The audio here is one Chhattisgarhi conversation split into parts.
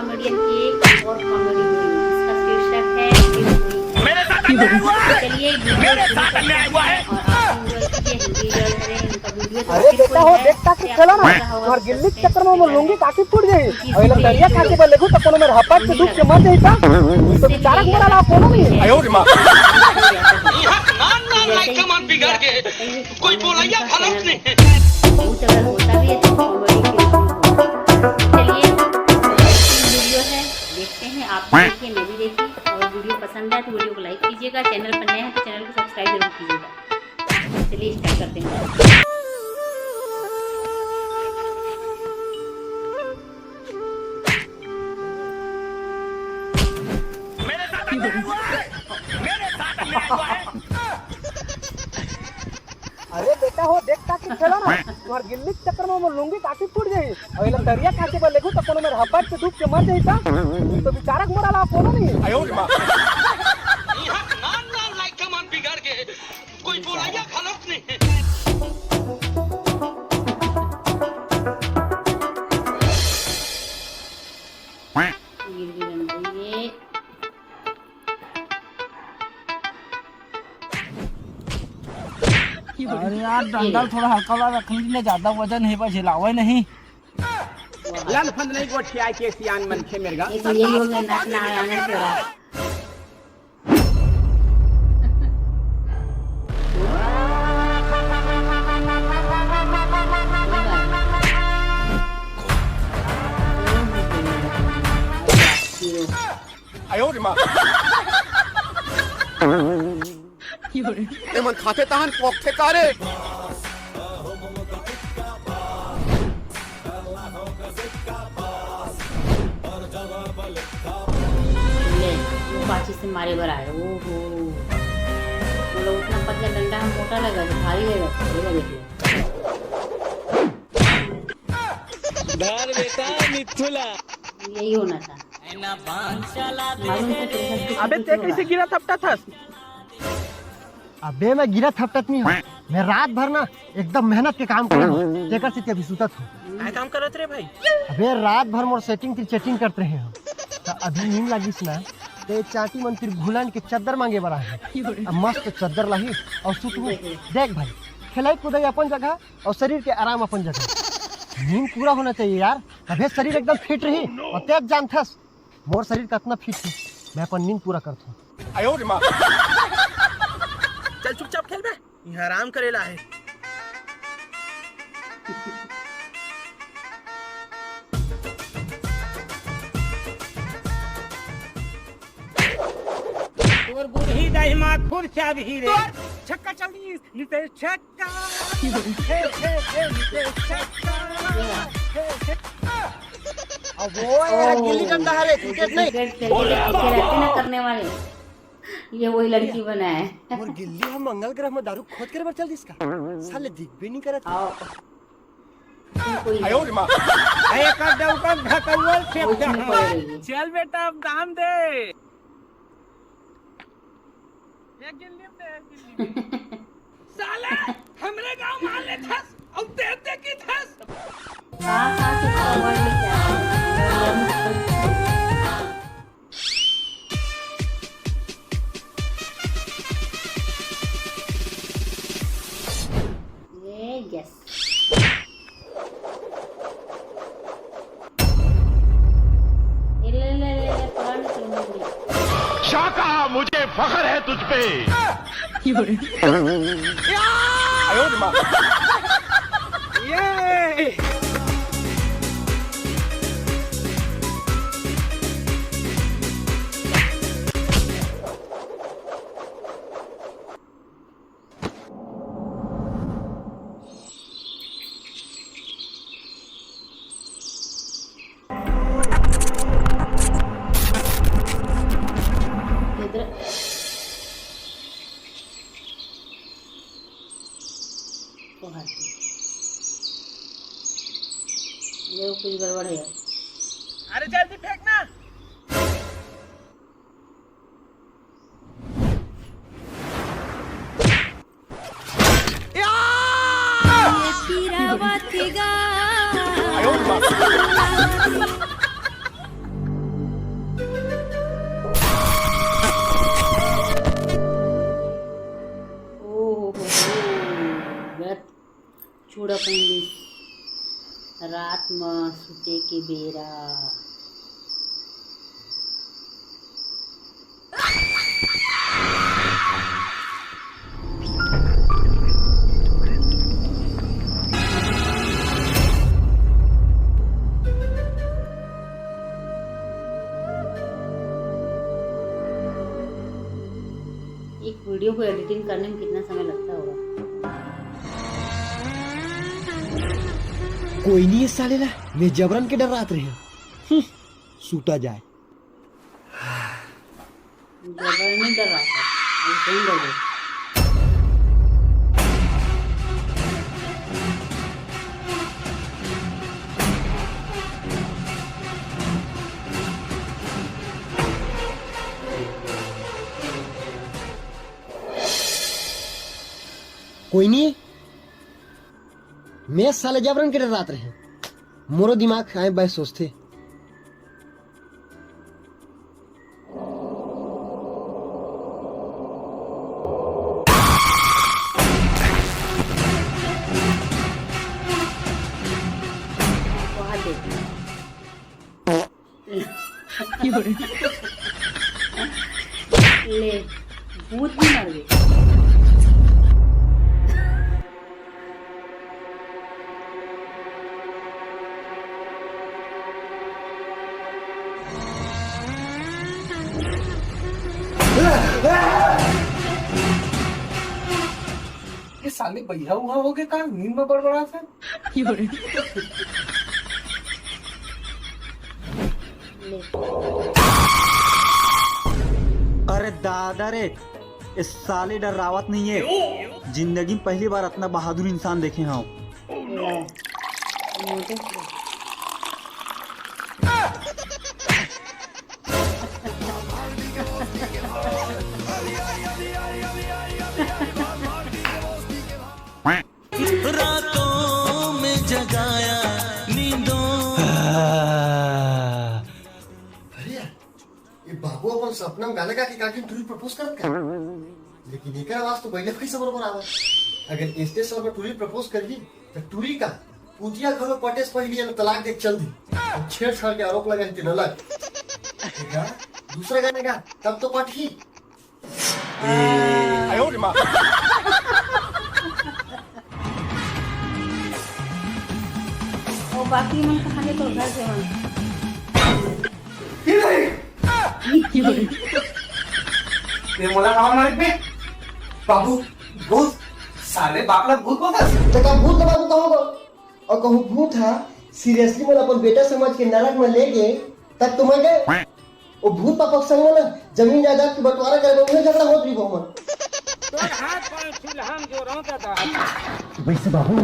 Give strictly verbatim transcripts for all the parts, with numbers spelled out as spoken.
कॉमेडियन की एक और कॉमेडी वीडियो, जिसका शीर्षक है शिवपुरी। मेरे साथ अन्याय हुआ है। चलिए, वीडियो मेरे शुरू साथ करते अन्याय हुआ हैं है। और आप enjoy कीजिए, हिंदी enjoy करें, इनका वीडियो तो अरे बेटा हो, देख ताकि खेला ना, तुम्हार गिल्ली के चक्कर में मोर लुंगी काकी फूट जाही। अउ एला तरिया खाके बर लेगहू त कोनो मेर हपट के डूब के मर जाही त, तो बेचारा के मरा ला कोनो नहीं है। आयो रे माँ। यहाँ नान नान लाइका मन बिगड़ गे। कोई बोलैया घलोक नहीं है। बहुत अगर होता भी है तो कॉमेडी के ऊपर। चलिए, वीडियो है, देखते हैं, आप भी देखिए, मैं भी देखी, और वीडियो पसंद आए तो वीडियो को लाइक कीजिएगा, चैनल पर नए हैं तो चैनल को सब्सक्राइब जरूर कीजिएगा। चलिए, स्टार्ट करते हैं। मेरे साथ अन्याय हुआ है। मेरे साथ अन्याय हुआ है। अरे बेटा हो, देख ताकि खेला ना, तुम्हार गिल्ली के चक्कर में मोर लुंगी काकी फूट जाही। अउ एला तरिया खाके बर लेगहू त कोनो मेर हपट के डूब के मर जाही त, तो बेचारा के मरा ला कोनो नहीं है। आयो रे माँ। यहाँ नान नान लाइका मन बिगड़ गे। कोई बोलैया घलोक नहीं है। ये भी बन गई है। अरे यार, डंडा ल थोड़ा हल्का वाला रखना, ज्यादा वजन हे, बस हिलावे नहीं। लंद फंद नहीं गोठियाए के सियान मनखे मेर गा। ये तो यही हो गया, नाच ना आने से रहा। आयो रे माँ। एमन खाथे तहन पोकथे का रे? ले, वो पाछी से मारे बर आए। ओहो, वो लोग उतना पतला डंडा हम मोटा लगा, तो भारी लगा, ये लगा देख ले। धर बेटा मिथुला। यही होना था। मालूम था तेरे साथ कुछ अबे, कुछ ते होगा। कैसे गिरा थपटा थस? अबे, मैं गिरा थपटत नहीं हूँ। मैं रात भर ना एकदम मेहनत के काम करे हूँ, तेकर से अभी सुतत हूँ। काय काम करत रे भाई? अबे, रात भर मोर सेटिंग ती चैटिंग करत रहे हूँ, तो अभी नींद लागिस ना, ते चाटी मन तिर घुलन के चद्दर मांगे बर आए हूँ। अब मस्त चद्दर लाही अउ सुतहूँ। देख भाई, खेलाई कुदाई अपन जगह अउ शरीर के आराम अपन जगह। नींद पूरा होना चाहिए यार, तभे शरीर एकदम फिट रही। अउ तेच जानथस, मोर शरीर कतना फिट हे, मैं अपन नींद पूरा करथों। आयो रे माँ। चल चुपचाप खेल बे, यहाँ आराम करे ला हे। तोर बूढ़ी दाई माँ खुर चाबही रे। छक्का चौड़ी, नितेश छक्का। हे, हे, हे, नितेश छक्का। हे, हे। अब वो है गिल्ली डंडा हरे, क्रिकेट नहीं। क्रिकेट खेलते थे, पीछे रहते ना करने वाले, ये वही लड़की बना है। मोर गिल्ली हम मंगल ग्रह में दारू खोज करे बर चल दिस का? साले दिख भी नहीं करत। आओ। कोई आयो रे माँ। अरे कर दे ऊपर ढकौल से। चल बेटा, अब दाम दे। ये गिल्ली में दे, गिल्ली में। साले, हमरे गांव में आ ले थस, अब दे दे की थस। हाँ, हाँ, तो खबर लेके आ। ये यस। ये ले, ले, ले, ले, पकड़ ले, तू मुझे। शाका, मुझे फख्र है तुझ पे। आयो रे माँ। ये। इधर। ओ हाथी। ये कुछ गड़बड़ है। अरे जल्दी फेंक ना। ये पीरावत गा। आयो रे बाप। पूरा पहिन लिस। रात म सुते के बेरा। एक वीडियो को एडिटिंग करने में कितना समय लगता होगा? कोई नहीं है साले ला, मैं जबरन के डरात रहे हूँ। हम्म, सूता जाए। जबरन नहीं डर रहा था, ऐसे ही डर गए। कोई नहीं, मैं साले जबरन के डरात रहे। मोरो दिमाग आए बाय सोचते। वहाँ देख। ले, भूत भी मर गए। ये साले बइहा उहा हो गए का? नींद में बड़बड़ात हे। अरे दादा रे, ये साले डरावत नहीं है। जिंदगी में पहली बार इतना बहादुर इंसान देखे हूँ। रातों में जगाया नींदों। अरे यार, ये बाबू अपन सपना में गाना गा के काकी टूरी प्रपोज करत का? लेकिन एकर आवाज तो बैले कैसे बरोबर आवे। अगर स्टेज पर टूरी प्रपोज करही, तो टूरी का पुतिया घलो पटेस पहली तलाक देख चल दी। अब छेड़छाड़ के आरोप लगा के न लग। दूसरा गाना गा, तब तो पटही। ए। आयो रे माँ। ओ बाकी मन कहाँ ले तो घर से मन। ये नहीं। ये मोला कहाँ मारे पे? बाबू, भूत, साले बाप ला भूत बोलता। तो का भूत ला बाबू कहोगे? अउ कहूँ भूत हा seriously मोला अपन बेटा समझ के नरक में ले गे, तब तो मैं गए। ओ भूत पापक संग में ना जमीन जायदाद के बंटवारा करे बर उहे झगड़ा होत रही बहु मन। तोर हाथ पाँव छू लहम जो रहो दादा। वैसे बाबू,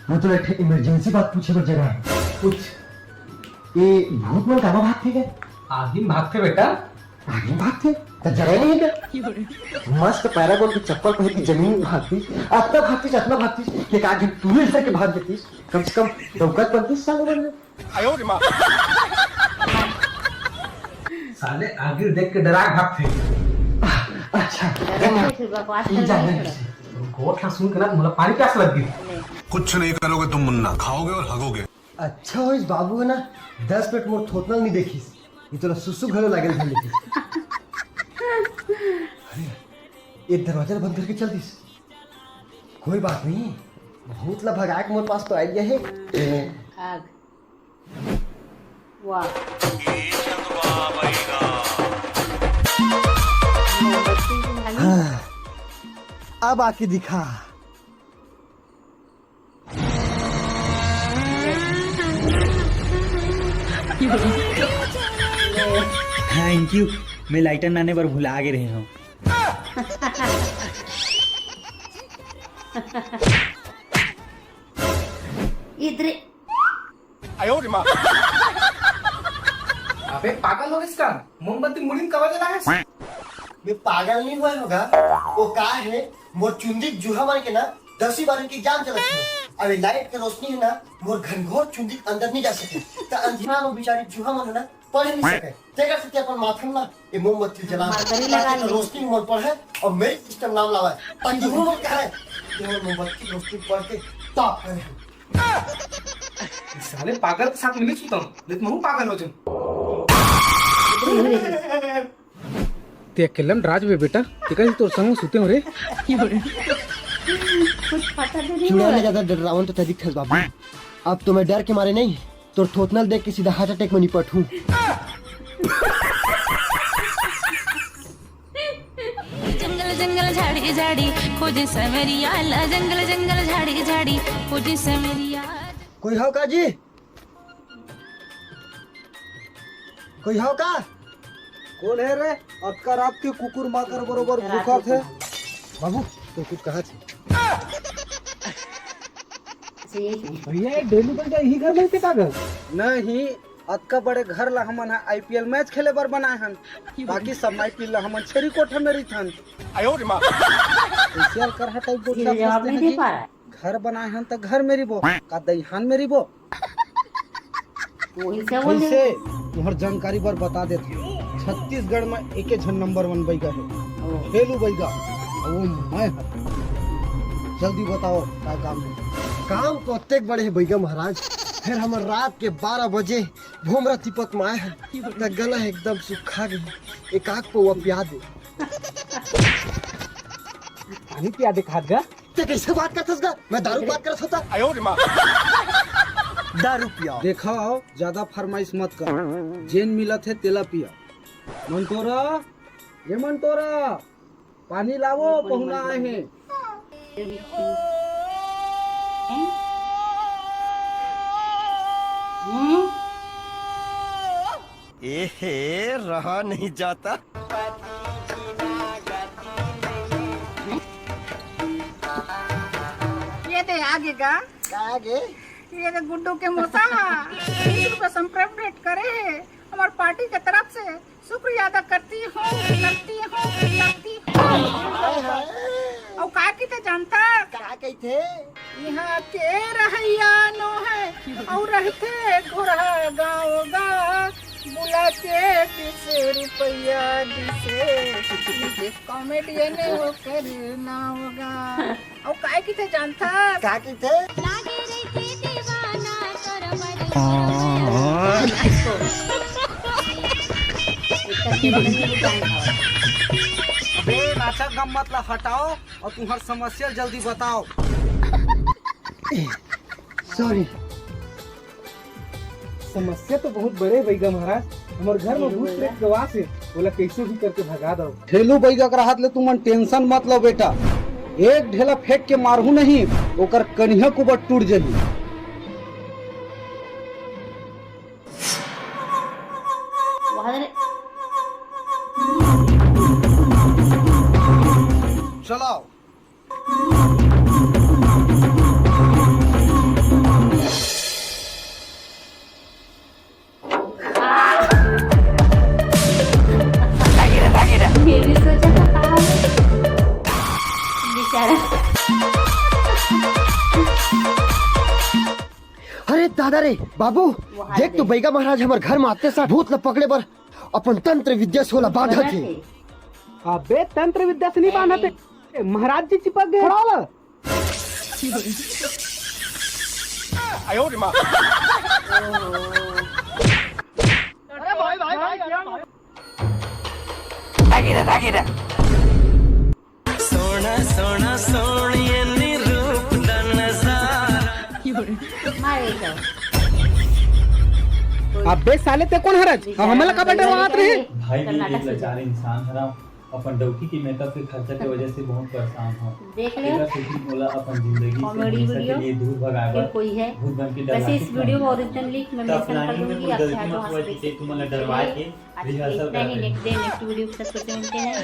मैं तो एक emergency बात पूछे बर जरा है। पूछ। ये भूत मन कामा भागथे के? आगी में भागथे बेटा। आगे भागथे, त जरा नहीं का? मस्त पैरागोन के चप्पल पहन के जमीन में भागती, अतना भागती, अतना भागती, कि एक आदमी टूरे सर के भाग देती, कम से कम दौकत बनती साले बन। आयो रे माँ। साले आगे देख के डरा भागथे। अच्छा, फिर बकवास ये करना जाने नहीं दीजिए। गोठ ला सुन के ना, मोला पानी प्यास लग गई। कुछ नहीं करोगे तुम मुन्ना, खाओगे और हगोगे। अच्छा होइस बाबू हे ना, दस मिनट मोर थोथना ल नहीं देखिस, ये तोला सुसु घलो लागल धर लेतिस। अरे, ये दरवाजा ल बंद करके चल दिस। कोई बात नहीं, भूत ला भगाए के मोर पास तो idea हे। आग। वाह। हाँ, अब आके दिखा। Thank you, मैं लाइटर लाने बर भुला गे रहे हूँ। इधरे। अबे पागल हो गइस का? मोमबत्ती मुड़ी में कबर जला है? मैं पागल नहीं हुआ होगा। वो का है, मोर चुंदी जूहा मन के ना दसी बारह की जान चलत है। अबे लाइट के रोशनी है ना, मोर घनघोर चुंदी के अंदर नहीं जा सके। त अंधियार वो बेचारी जूहा मन है ना, पढ़ नहीं सके। तेकर से अपन माथन ला ये मोमबत्ती जला, मारकरी लगा ताकि ली। रोशनी मन पढ़े और मेरी सिस्टम नाम लावे। ताकि वो मन कहे कि हमर मोमबत्ती रोशनी पढ़ के टॉप है। साले पागल के साथ मिली सुता हूँ, नहीं तो मैं हूँ पागल हो जाऊँ। ते अकेल्ला में डरात हवे बेटा, तेकर सेती तोर संग सुते हँव रे। कुछ पता तो नहीं चुड़ैल ले ज्यादा डरावन तो तरीक थस बाबू। अब तो मैं डर के मारे नहीं, तोर थोथना ल देख के सीधा हार्ट अटैक में निपटहूँ। जंगल जंगल झाड़ी झाड़ी खोजे सवरिया ला, जंगल जंगल झाड़ी झाड़ी खोजे सवरिया। कोई हव का जी? कोई हव का? कोन हे रे? अतका रात के कुकुर माकर बरोबर भूखत हे। बाबू, तो कुछ कहा थी? भैया, ये डेलू बइगा इही घर में थे का घर? नहीं, अतका बड़े घर ला हमन ह आईपीएल मैच खेले बर बनाए हन, बाकी सब माई पील ला हमन छेरी कोठा में रहिथन। आयो रे माँ। स्पेशल करहा टाइप गोठिया ये जवाब फंसते नहीं हैं दे जी। पा रहा है। घर बनाए हन त घर में रिबो, का दईहान में रिबो? वही से बोले। वैसे तुहर जानकारी बर बता देत हूँ, छत्तीसगढ़ में एके झन नंबर वन बइगा हे, ओ। हेलू बइगा, वो मैं हूँ। जल्दी बताओ, का काम है? काम तो अतेक बड़े हे बइगा महाराज, फिर हमर रात के बारह बजे भोमरा तिपत में आए हैं, त गला एकदम सुखा गए, एक आग पौवा पिया दे। पानी पिया दे खात गा। ते कैसे बात करथस गा? मैं दारू बात करत होता। आयो रे माँ। दारू पिया। देखा, ज्यादा फरमाइश मत कर, जेन मिलत हे तेला पिया। मंतोरा, ये मंतोरा, पानी लावो, पहुना आए हैं। हम्म? एहे, रहा नहीं जाता। ये दे आगे गा। का आगे? ये दे गुड्डू के मोसा हा। बीस रुपया संप्रेम भेंट करे हे। हमार पार्टी के तरफ से शुक्रिया अदा करती हूँ, करती हूँ, करती हूँ। हाय, हाय। अउ का कहिथे जानता? का कहिथे? यहाँ के रहइया नो है, अउ रहथे घोरहा गाँव गा। बुला के बीस रुपया दिसे, कॉमेडियन ओकर नाव गा। अउ काय कहिथे जानथा? का कहिथे? लागे रहिथे दीवाना तोर बर। अबे नाचा गम्मत ला हटाओ अउ तुम्हार समस्या जल्दी बताओ। सॉरी। समस्या तो बहुत बड़े हे बइगा महाराज, हमर घर में भूत प्रेत के वास हे, ओला कइसे भी करके भगा दव। हेलू बइगा के रहत ले तुमन टेंशन मत लो बेटा, एक ढेला फेंक के मारहूं नहीं, ओकर कनिहा कुबर टूट जही। चलाओ। ये भी सोचा था, बेचारा। अरे दादा रे, बाबू, देख तो बइगा महाराज हमर घर में आते साथ भूत ल पकड़े बर अपन तंत्र विद्या से ओला बांधत हे। अबे तंत्र विद्या से नहीं बांधत हे, महाराज जी चिपक गए। अरे भाई, भाई, भाई, भाई। सोना सोना सोनिए नी रूप दा नजारा। अबे साले ते कोन हरच? हमला का बटर बात रहे? भाई भी एक लाचार इंसान हरा, अपन डौकी के मेकअप के खर्चा के वजह से बहुत परेशान हो। देख ले। एकर सेती मोला अपन जिंदगी से कॉमेडी हमेशा के वीडियो लिए दूर भगाए फिर बर कोई है। भूत बन के डर वैसे इस वीडियो को ओरिजिनल लिंक मैं मेंशन कर दूंगी, आप चाहे तो वहां से देख सकते हैं। तुमन ला डरवा के आज रिहर्सल इतना ही, करते हैं। नेक्स्ट डे नेक्स्ट वीडियो के साथ फिर से मिलते हैं।